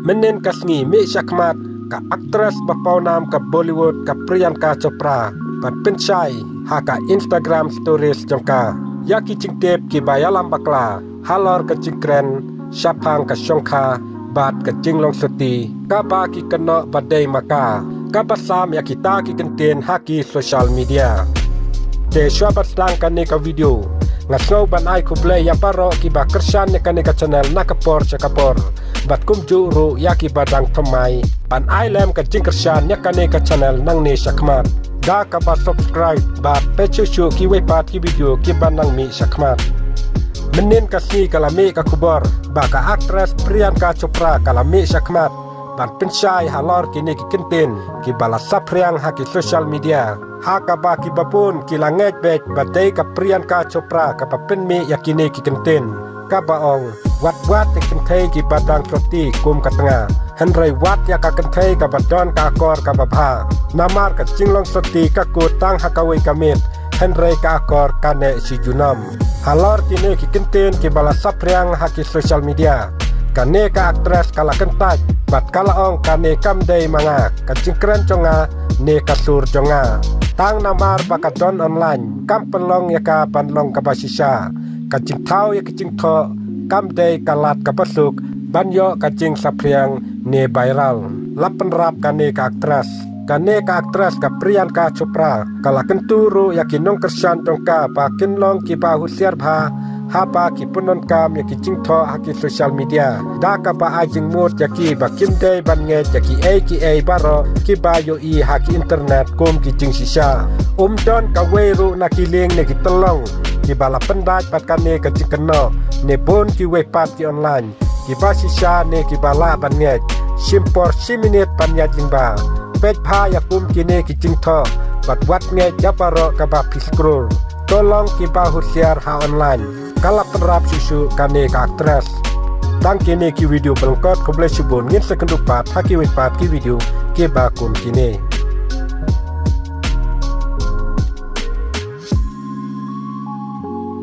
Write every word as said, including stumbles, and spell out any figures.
Mynnin ka sngi mih shakhmat ka actress ba pawnam ka Bollywood ka Priyanka Chopra ban pynshai ha ka Instagram stories jong ka ïa ki jingtip kiba ïalam bakla halor ka jingkren shaphang ka shongkha bad ka jinglong sati kaba ki kynnoh ba dei ma ka, kaba sam ïa kita ki kyntien ha ki social media. Te shuwa ban sdang kane ka video, nga sngew ban ai khublei ïa baroh kiba kyrshan ïa kane ka channel na ka por sha ka por. Bad kumjuh ruh ïa kiba dang thymmai ban ai lem ka jingkyrshan ïa kane ka channel nangne shakhmat da kaba subscribe bad peit shuh shuh kiwei pat ki video kiba nang mih shakhmat. Mynnin ka sngi ka la mih ka khubor ba ka actress Priyanka Chopra ka la mih shakhmat ban pynshai halor kine ki kyntien kiba la saphriang ha ki social media, ha kaba kiba bun ki la ngeit beit ba dei ka Priyanka Chopra kaba pynmih ïa kine ki kyntien, kaba ong, wat wat ïa ki kynthei kiba dang shloti kum ka tnga, hynrei wat ïa ka kynthei kaba don ka akor kaba bha. Namar ka jinglong shloti ka kut tang ha kawei ka miet, hynrei ka akor ka neh shi junom. Halor kine ki kyntien kiba la saphriang ha ki social media, kane ka actress ka la kyntait bad ka la ong, kane kam dei ma nga, ka jingkren jong nga ne ka sur jong nga. Tang namar ba ka don online kam pynlong ïa ka ban long kaba shisha. Ka jingthaw ïa ka jingthoh kam dei ka lad kaba suk ban ïoh ka jingsaphriang ne viral. La pynrap kane ka actress. Kane ka actress ka Priyanka Chopra ka la kyntu ruh ïa ki nongkyrshan jong ka ba kin long kiba husiar bha haba ki pyndonkam ïa ki jingthoh ha ki social media, da kaba ai jingmut ïa ki ba kim dei ban ngeit ïa kiei kiei baroh kiba ïohi ha ki internet kum ki jingshisha. Um don kawei ruh na ki link ne ki tyllong kiba la pyndait bad kane ka jingkynnoh ne bun kiwei pat ki online kiba shisha ne kiba lah ban ngeit. Shim por shi minit ban ïaid lyngba, peit bha ïa kum kine ki jingthoh bad wat ngeit ïa baroh kaba phi scroll. To long kiba husiar ha online. Ka la pynrap shuh shuh kane ka actress. Tang kine ki video ba lyngkot, khublei shibun, ngin sa ïakynduh pat ha kiwei pat ki video kiba kum kine.